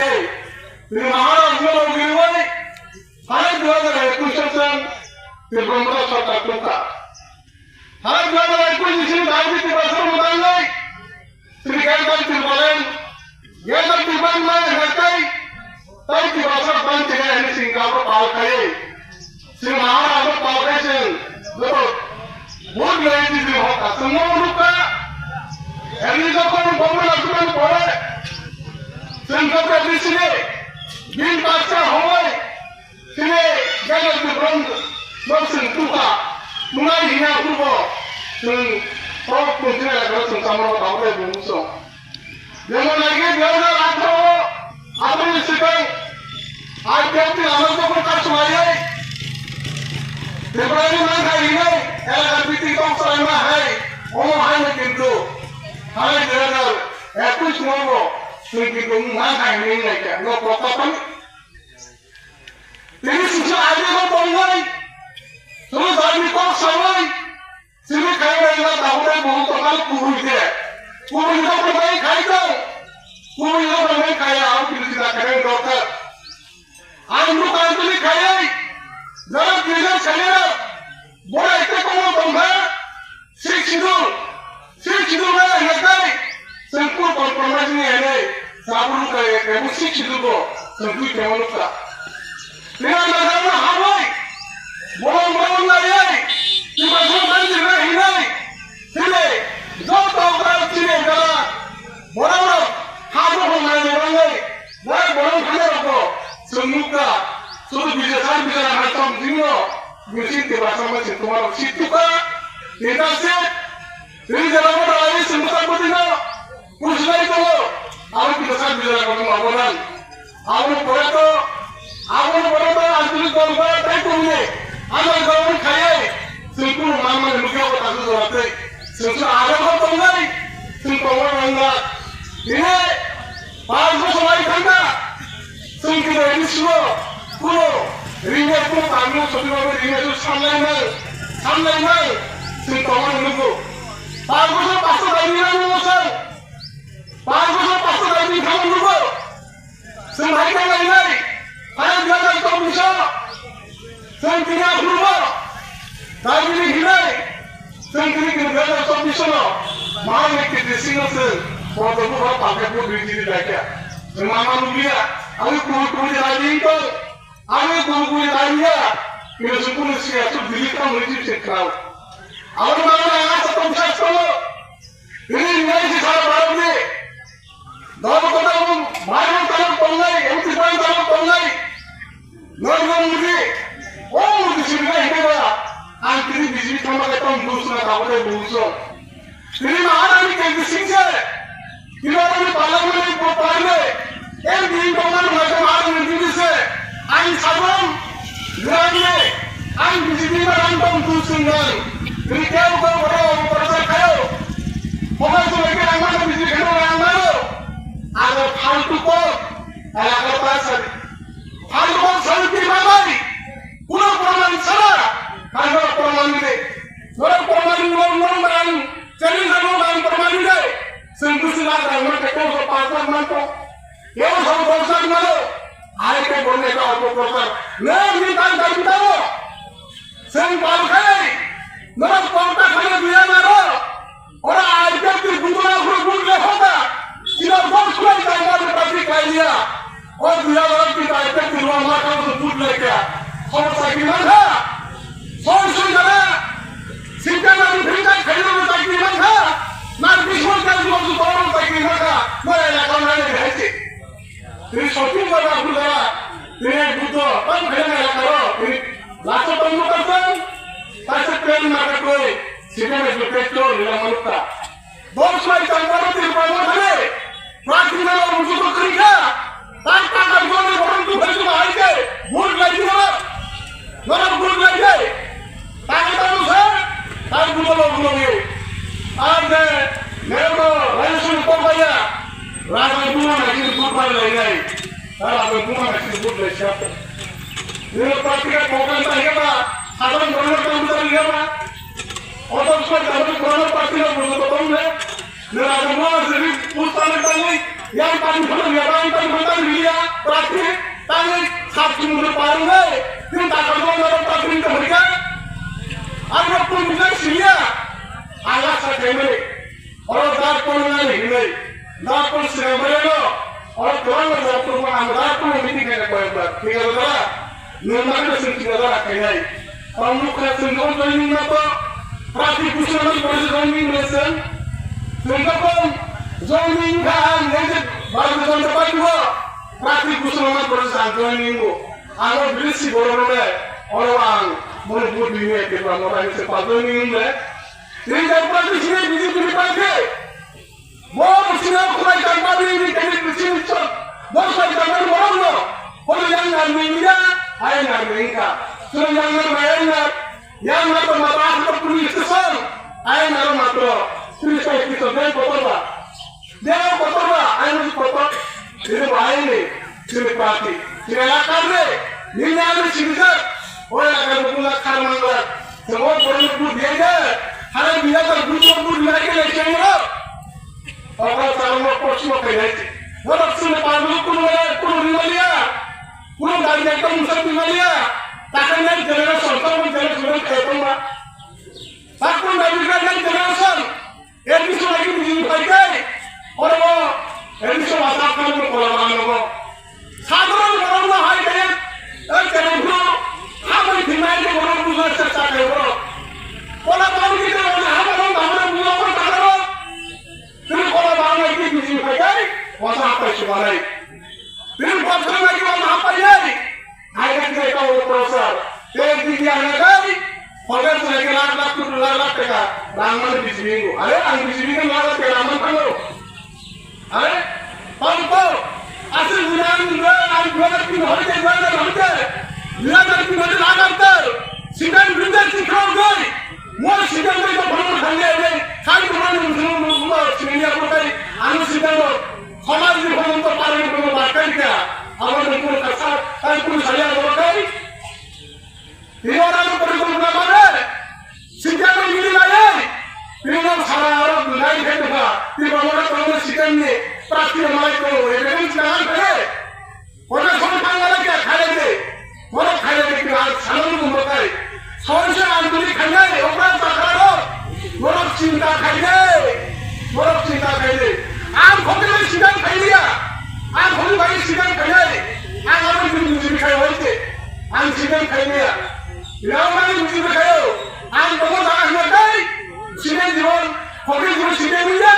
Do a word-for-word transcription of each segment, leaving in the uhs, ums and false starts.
Tini Maharaj no rogirwai, hai dua hajar ekwis o chwng Tripura Motha Sarkar tongkha. Hai dua hajar ekwis ni simi dai Tiprasa mwtangnai, tini Greater Tipraland, Greater Tipraland ma hai tai, tai Tiprasa ban tini hai ni singka ro pal khai. Chwng Maharaj no pal khai chwng joto vote lai di chwng hokha chwng no nukha. Ani jokhon government aswk pore chwng kok di chini bin baksa hoi chini jaga chwng brom no chwng tukha. Nungai hina kubo chwng kok kuntina karo chwng chamro tabo bumsong. Jemon lagi dui hajar atharo, atharo ni swkang I P F T ni lama jokhon kasu layai, Tripura ni manthai rinai, elaka bithi kok salai ma hai, omo hai no kintu, hai dui hajar ekwis no bo, chwng kintu manthai rinai kha, no kok kapan. Tini sisa aje ko tongnai, sulu jani kok salai, Simi khairokno tabuknai buhuk tongkha kubui de. Kubui no tongmani khai tong. Kubui no tongmani khaiya ang kiri sida khairokno dorkar. Ang nuk ang tuli khaiwi. Jara kiri saliya. Bora ite komo tongkha. Sixth schedule. Sixth schedule na hinakai. Sengkur compromise ni hene. Sabun kai emu sixth schedule bo. Sengkur kemo nukha. Tini ang najakno habwi, bolong bolong naiwi, Tiprasa manjirna hinwi, tini joto borok chini jora, borok rok habo hwngnai rwngwi, borok borok hwnwi rokbo chwng nukha, sudu bijesa bijana hai tong jingno, bisi Tiprasa manjir tongmarok si tukha, tini se, tini jora borok ai chwng bwsa bwtwino, Bujinai tongo, abo kisa bijara kono mabonan. Abono pore to, abono pore to, Anchalik Dol ba tai tongni, ano gaon khayai, sengkulu mamani lukya ko tasu joratei, sengkulu aro ko tongnai, sengkulu tongo nangla. Ini, pas bosor lai thangka, Chwng khe bai bisi o kuno ringnai, kuno tamni o soti bagwi ringnai, chwng sanlai nang, sanlai nang, chwng tongmani nugo. Pas bosor pasta daini nang nugo chwng. Pas bosor pasta daini thangmani nugo. Chwng hai thanglainai. Hai dui hajar chobbish o. Chwng tini aphuru bo daibini hinai, chwng tini kini dui hajar chobbish no Maharani kiti singno chwng kotor buphang palkhe bu dui tini laikha. Chwng mama nukliya, ani kubui kubui daibi tong, ani kubui kubui daibiya, kini chwng kunu siya chwng dili tong hwnwi chwng se khlao. Aboni bagwi ang asa tong sa tongo, tini nai si sara Bharat ni Dol kotor Bharat talo tongnai, M P Bharat talo tongnai. Narendra Modi, o Modi sibina hinai ba, ang tini B J P thangma khe tong dusna tabuk tei buso. Tini Maharani kenti singse, tini Maharani parliament ni parliament, M P tongmani hwnai khe Maharani tini se, ang sabon, Grande, ang B J P ma rang tong tu sing nang. Retail ko boro omo boro sa khayo. Homa sumai ke rang mano B J P kheno rang mano. Aro faltu ko, elaka ta sari. Faltu ko sari pi mamai. Kuno proman sara. Kano proman de. Kuno proman no no rang. Chari rang no rang proman de. Sengku sila rang ma ke ko so pa sa man ko. Kebo sabo prochar mano, ai ke bonne ka opo prochar. Ne ni tan tan tabo. Seng pal khai. Nora porta khane duya maro. Ora ai ke tu buto na khuru buto le hota. Sila bos khulai tan maro traffic khai liya. O duya maro ki ai ke tu ruang ma ka buto le kya. Khobor sai ki man kha. Song song jana. Sinta na ni phirta khai lo sai ki man kha. Na bismo ka buto sai ki man kha. Mara la ka na le hai ki. Tini sotwi jora phuru jora, tini buddho, tang khaina karo, tini laso tong mukha tong, kaisa train market koi, sini me petrol nila manukta. Dos lai tang maro tini pamo thane, plastic na lo musu to kri kha, tang tang kar jone borom tu bhai tu bhai ke, vote lai di maro, maro vote lai di. Tang tang sa, tang bulo lo bulo ni. Ar de, mero no, raja sun ko baya. Raja buma na kin vote bai lai nai. Raja buma na kin vote lai siya. Ni lo practical program ta hiya ba, sadharan bhai ta hiya ba. Oto ko sadharan bhai practical bujho to tom le. Ni raja buma se bhi pusta le ta ni. Yang tang bhai ya, yang tang bhai ta ni ya. Iya, ala sa khaimani. Oro dar pon nani hinai. Dar pon sira barelo. Oro kwbangma dar pon ang dar pon meeting khaina koyakbar. Tinggal dara. Nungma khe sing tinggal dara khainai. Tong nukha sing don joining ma to. Traffic kusuna ni police joining lesson. Sing ka pon joining kha ang ngai je baru jon dapat dua. Traffic kusuna ni police ang joining go. Ang o bridge si borok rok le. Oro ang mone vote bini ya kebra mo rai se pa joining le. Ini jai party sini B J P ni party. Bo sini khulai jang party ini kini sini chot. Bo sai jang party borok no. Kono yang ngar ni ya, ai ngar ni ka. Kono yang ngar ni ya ngar. Yang ngar ma ba ha police station. Ai ngar ma to. Police station den kotor ba. Dia kotor ba, ai kotor. Ini bahai ni. Sini party. Sini lakar ni. Ini anu sini sir. Oi lakar ni pula kar mangla. Semua borok ni vote dia je. Hara biya ta vote vote dia ke le cheng ro. Oka salong mo post mo kai nai. Wala sini party kuno wala kuno ni wala ya. Kuno dari ekdom musab ni wala ya. Takan nai generation, takan generation kai tong ba. Takun dari generation. Admission lagi bijing phai kai. Oro bo admission asa kan mo kola bang mo. Sadharan borok no hai kai. Ek kai bro. Hamai thinai ke borok bujna chesta kai bro. Kola bang ke hamai bang bang bujna ko takaro. Tini kola bang lagi bijing phai kai. Wasa apai subalai. Tini kola bang lagi wasa apai nai. Aina khe tao professor, tei D D ana gari, forget na ke lakh lakh kotor lakh lakh taka rang man B J P ngo. Are ang B J P kan lakh lakh taka rang man thango. Are pam pam, asal gunan ang dua lakh tin hote dua lakh hote, dua lakh tin hote lakh hote. Sidan brinda sikro goi, mo sidan goi to bhamu thangya goi, khai to man mo mo mo mo sidan ya ko kai, anu sidan mo. Samaj ni bhamu to parani bhamu bakari ka, abo ni kuno kasa, tai kuno saya abo kai. Tini oro ano porikolpona mane, sikha no mili lai, tini no sara oro nai khai tongkha, tini oro no sikha ni prarthi no malai tongo, evidence na ang khai. Kota song thang malai kya khai de, oro khai de kya sana no mumbai kai. Song se ang tuli khai nai, okra takra ro, oro chinta khai de, oro chinta khai de. Ang khote mai sikha khai liya, ang khote mai sikha khai nai, ang aro ni mujim khai hoite. Ang siden khaimaya. Yaomani bujibo khayo. Ang tongo jaga hwnna tei siden jibon, hokhe jibon siden wngya.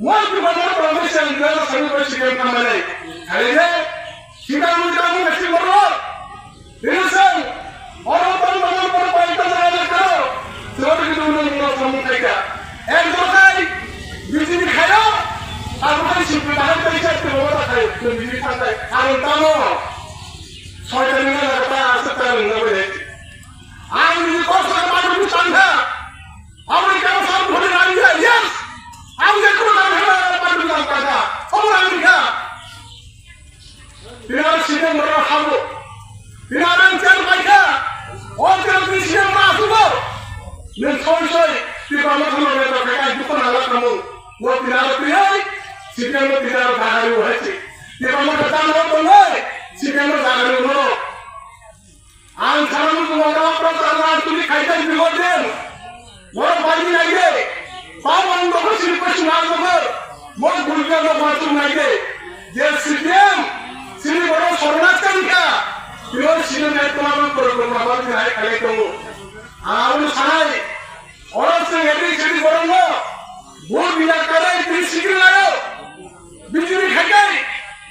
Moi bubagra tongo siyang jibon sami bai siden khamanai. Khaile, siden wngya tamo nasi borok. Ini sang, oro tong tong tong pai tong tong tong. Sebab itu nung nung samung kaika. Ek dokai, bijini khayo. Aku kan sipri tahan pai chat ke bawa tak khayo. Bijini santai. Ang tamo. Soitani na lagata aswk ta rwngna bai. Ang ni kosto ka patu ni tangkha. Ang ni kama sa bhori rani ya, yes. Ang ni kama na kama patu ni tangkha. Obo ang ni kha. Pina sini mara habu. Pina rang chan bai kha. O chan ni sini mara subo. Nen soi soi. Pina ma thama na ta ka dukho na la kamu. Mo pina ro pina. Sini mo pina ro bahari wahai. Pina mo ta mo tongo. Sini mo bahari mo. Ang sana mo mo mo mo ta na tuli khai khai bi hoden. Mo bani nai de. Pa mo mo ko sini ko sina mo ko. Mo gulga mo ko tu nai de. Je C P M, sini boro sorna tangka. Pino sini nai tuma mo ko ko ma ba ni hai khai tongo. Ang sanai. Oro se ngedi sini boro mo. Bo bila kare tri sikil layo. Bijili khai kai.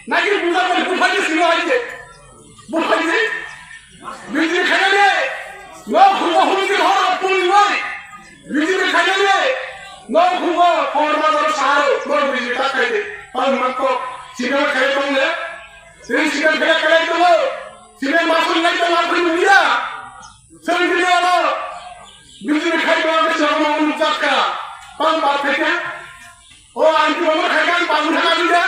Nagi buja mo buja ni sini hai de. Buphai di. Bijli khainani. No khungo hum di horo puni wai. Bijli khainani. No khungo hor ma dor saro. No bijli ta khai di. Pang mak ko. Sigal khai tong le. Sini sigal khai khai tong le. Sini masul lai tong le puni ya. Sini dia lo. Bijli khai tong le saro ma un chakka. Pang pa khai ka. O ang tu ma khai ka pang khai ka.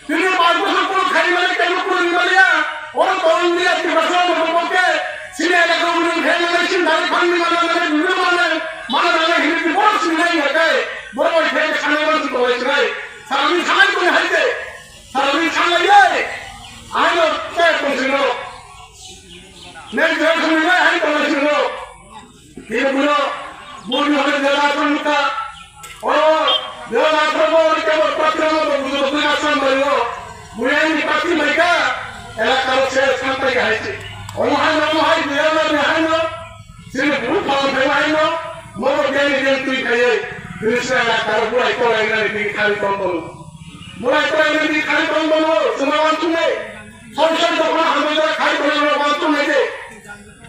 Tini pach bochor pore khai male, keno pore ni male ya. Oro tong dia Tiprasa no boke. Sini elaka unin khai male, sini dari phang ni male, male, video male, male, male, hini di boro sini nai ya kai. Boro oi khai khana ma tu oi khai. Sara ni khanai ko hai te. Sara ni khanai ye. Ai no kai ko sino. Next generation ni hai ko sino. Tini buino, buino hore dela athro nukha. Oro dela athro bo oro kebo patra mo bo bujo bujo asam bario. Buino ni pati maika, elakaro se sampai ka haisi. Omo haino, omo hai, dela ni haino. Sini buru phalang phai haino. Mo bo dela ni dela tui khaiye. Bini se elakaro burai kolai nani bini khari tong tong. Burai kolai nani bini khari tong tong. Suma wan tunai. Sonsar dokna hambai da khai kolai wan tunai de.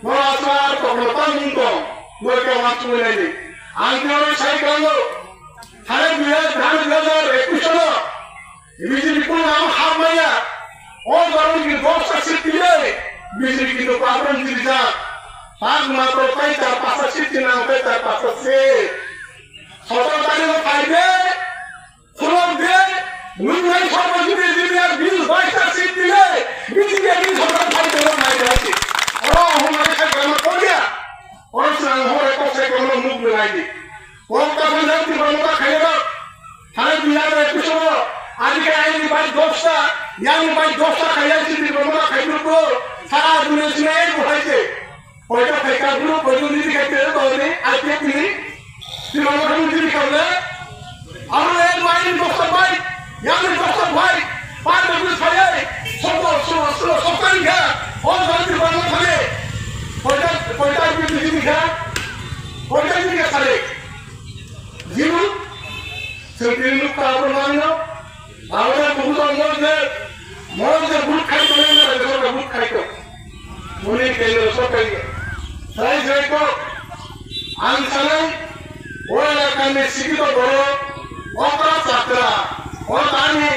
Norok aswk tongno tang mung tong, norok khe uansugwi naidi. Ang khe oro sai klango, thani dui hajar, thani dui hajar ekush no B J P kunu ang hap maya. O borok ni dos ta seat twi B J P kintu pabrang jiri jak. Pak matro tai char pasta seat twi nang tai char pasta seat. Sotoro tarikh o phai de. Khulok de, nungnai sarbo jibri jibri ar bis baista seat dile, B J P ni sarkar phai tongma nai jai se. Oro ahum nai sai kama kolia. Oro swnam hore kok sai kama nuk nai di. Kok ta phai jai Tipra Motha khaye rok. Thani dui hajar ekush o, adi khe ayni bai dos ta, yani bai dos ta khaye se Tipra Motha khaye rok. Sara duniya sinai ko hai se. Koita phaika guru, koita nini khaite doni, I P F ni. Sima mo khamu nini khamle. Aro ek line dosta bai, yang dosta bai. Pai babu sai. Sobo, so, so, so kan ga. O doni bang thale. Koita, koita I P F ni nini kha. Koita nini kha sale. Jibu. Sentiri nuk ka abo nang no. Abo na buku to mo je, mo je but khai to na, je to but khai to. Muni ke lo so kai. Sai jai ko. Ang sanai. O elaka ni sikito borok, okra chakra, o tani,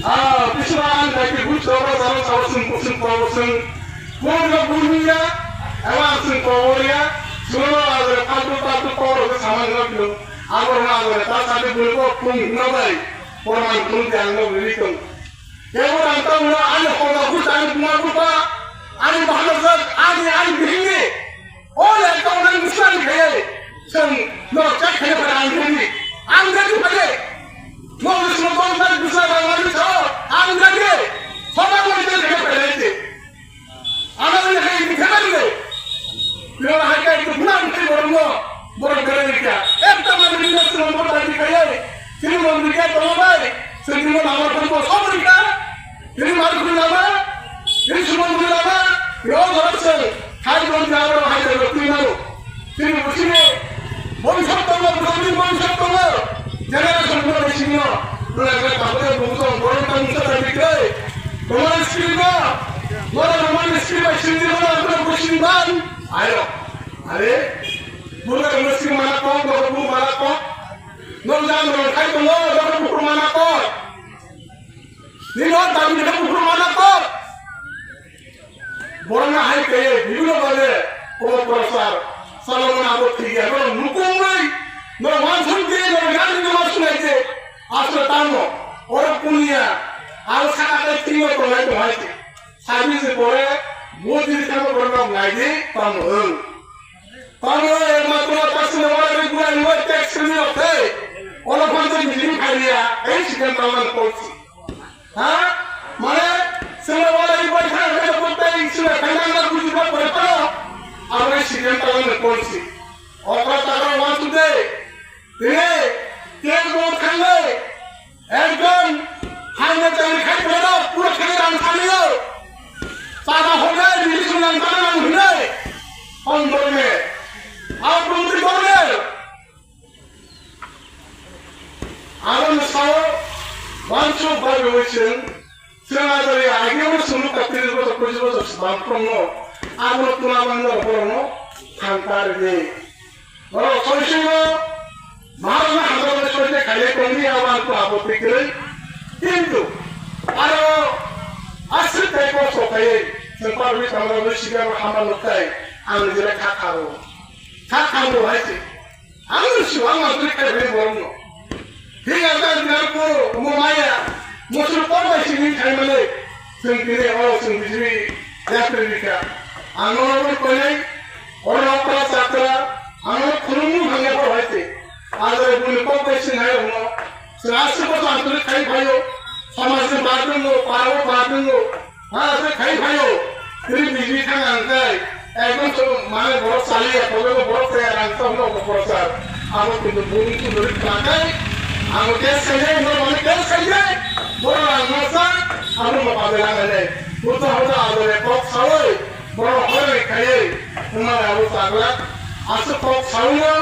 ah, biswa ang dai ki but okra chakra chakra sung sung ko sung. Kun lo bunya, ewa sung ko ya, sung lo agre patu patu ko ro saman lo. Abo na abo ta sa de bul ko pung na bai. Porman tun te ang no bili tong. Ebo rang tang no ani hoda buta ani buma buta ani bahana jat ani ani bihini. O le tong nang busa ni khaye. Seng no chak khaye pada ang ready. Ang ready pada. No busa tong nang busa rang ani so ang ready. Hoda mo te khaye pada te. Ano ni hai ni khabar ni. Pira hai kai tu bulan kai borong no. Borong kare ni kya. Ekta mani ni na sunan borong ni kai. Sini mon ni kya to bai. Sini mon amar pun ko sob ni kya. Sini mar pun nama. Sini sunan pun nama. Yo borong sel. Hai borong ni amar hai borong ni maru. Chini buchini boni sab tongo, buchini boni sab tongo. Generation boni singno. Bula kala tabule bumsong, boron tang musa tang bikre. Roman script no. Nora Roman script bai singdi nora bula buchini ban. Ayo. Are. Bula Roman script mana kok, nora bu mana kok. Nora jam nora khai tongo, nora bu mana kok. Nino dabi nora bu mana kok. Borok no hai kaiye, bibino bale, kobo prosar, salomon abo thik ya, borok nukung bai, no wansuk je, no gari no wansuk nai je, aswk tamo, oro punia, abo saka kai thik no tongnai tongnai se. Sabi se pore, bo jiri thangma borok no ngai di, tamo wng. Tamo wng, ma tuma tasino wala ri gura ni wai tek sini ok thai, olo phanto jiri khaiya, ei sikan tamo wng polsi. Ha? Mane, sengla wala i bai thang, kaya pun tai, sengla kandang na buji ba pore pano. Amre sidian talang na polsi. Okra takra wan tu de. Tine, tiang mo thangle. Ekdom, hanya tali khai pore no, pura khai rang thani lo. Tada hoga, ni sunang tana nang hune. Pang dorme. Au pun tu dorme. Aboni sao wansuk bai bai chwng, chwng ajari agini sunu ka tris bosor, pochis bosor swbang phwrwngno, abono tuna mangno borokno thangta rwdi. Borok soisoino Bharatno hamjakmani soite khailai tongdi, abo ang kunu apotti kwrwi. Kintu aro aswk tai kosto khaiwi chwng parwi tangmani sikhe abo hama nukthai ang nijera kha kharo. Kha kharo hai se. Ang sio ang mantri khai bini borok no. Hing ang ta dinar poro mo maya. Mo suru por bai sini khai male. Sing tini o sing bijli yatri rika. Ang no no koi nai. Oro no pra chakra. Ang no khulum mu hangya por hai se. Ang ro buni kok bai sing hai no. Sing asuk ko mantri khai bhayo. Samaj ni badung no, paro badung no. Ha, se khai phaio. Tini bijli thang ang kai. Ekdom to mane borok chaliya, tobeno borok chaya rang tongno borok sa. Abo kintu buni kintu rik khlakai. Abo test khaijai, no mane test khaijai. Borok rang masa, abo ma pabe langai nai. Buta hoda abo le kok sawi, borok hor rik khaiwi. Wngmane abo chagla. Aswk kok sawi no,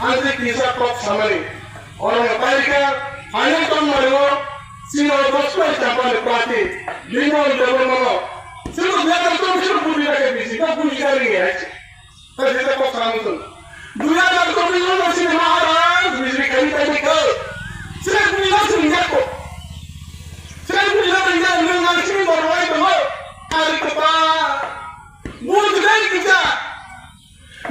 anjik kisa kok samani. Oro no pairika, final tong mario, sino dos pai champa ni prati, bini ol debor mano. Sino biar tong sino budi rake bisi, ka budi kari nge hai. Ka jeta kok samu tun. Dui hajar chobbish no sini Maharaj, bisi kari kari ko. Sini budi na sini jako. Sini budi na sini jako, nang sini borwai ko. Kari ko pa. Budi kari kita.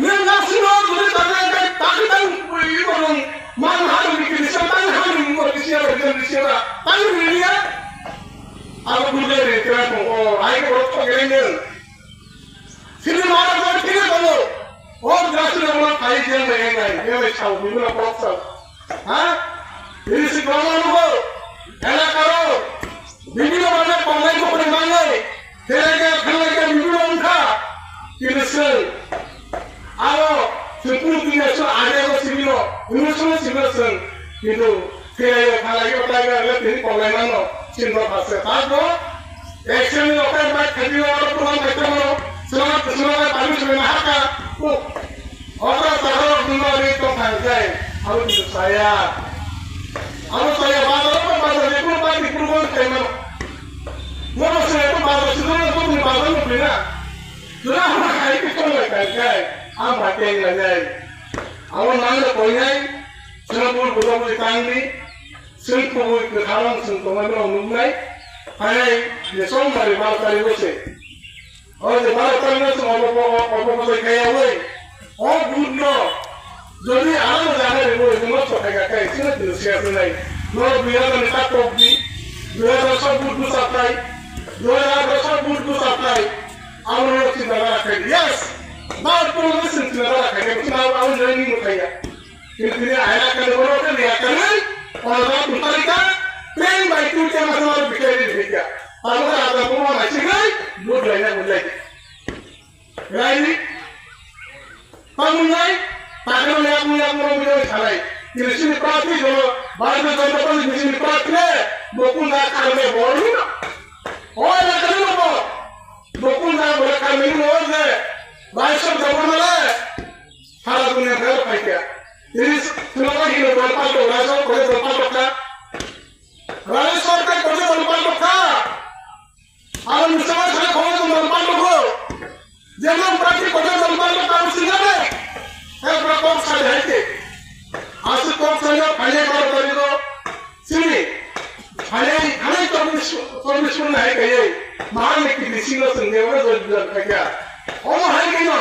Nwng aswk no bwrwi tangwi tei takhuitang bwrwi borok man ha rwngni kiri sa tang ha rwngni borok kisi ya rwngni kiri sa tang rwngni ya. Abo bwrwi rwngni kira tong o hai khe borok thok rwngni. Sini mara borok thik tongo. O grasri borok thai jeng bai ngai ngai sao bwrwi borok sao. Ha? Ini si kono nugo. Elakaro. Bibino mane tongnai kokni mangnai. Kelaika, kelaika, bibino wngkha. Kintu chwng aro chwng kunu kini chwng age ro sibino, wngwi chwngno sibino chwng. Kintu kelaio, khalai, otaga, le tini kolai mano, chini no phaste. Tato, action ni okai bai khaji aro program khai tamo, chwng, chwng bai pami chwng na haka. O, okra tagarok duma ri tong khai jai, aro kintu saya. Aro saya, bazar ko bazar, je kuno party program khai mano. Mono swnai to bazar swnai to bini bazar no pina. Jora hama hai ke tong lai kai kai. Am ba ke lai lai. Amo nang le koi nai. Swnai bul bujo bul tang ni. Swnai ko bul ke kharang swnai to mai no nuk nai. Hai hai, je song mari baro tari bo se. O je baro tari no swnai obo obo obo obo kai ya wai. O bud no, jodi ano jana rebo, rebo no sokai ka kai, sino tino siya sinai. No dui hajar ni tak kok di, dui hajar sok bud bu supply, dui hajar sok bud bu supply. Amo no sinta dara kai, yes. Ba pun no sinta dara kai, sino amo, amo jani ni kai ya. Kini tini ayana kan bono kan ya kan, ono da putarika, pen bai tu kya masala bikari bikya. Amo da ada pun ma sinai, bud laina bud lai. Raini, pamungnai, takno yak yak moro moro salai. Kini sini prati jono, Bharatiya Janata Party ni sini prati le, bokun da karme bor ni no. O na karme no bor. Bokun da bor karme ni bor le, bai sab da bor le. Sara dunia ka pai kya. Kini sini lagi ni dal pal to, rajo ko dal pal to ka. Rajo sarkar ko dal pal to ka. Aro misama sale khoro jong dal pal ko. Jemon prati kotor dal pal ko kamu singare. He bro kok sale hai ke. Asu kok sale phane karo kari ko. Sini. Phane, phane to mis, to mis pun hai ke. Mahal ne ki bisi lo sing ne, wo jol jol ka kya. Omo hai ke no.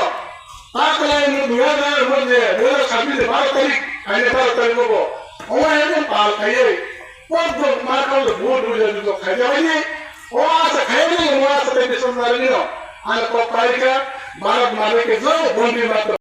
Ta kala ni dua da mo je, dua da sabis baro tarik, phane baro tarik ko. Omo hai ke pal khai. Pok dok ma kal dok bhut bhut jani dok khai jani. O asa khai ni mo asa te bisan jani no. Ana kok kai ka Bharat mare ke jo Vande Mataram.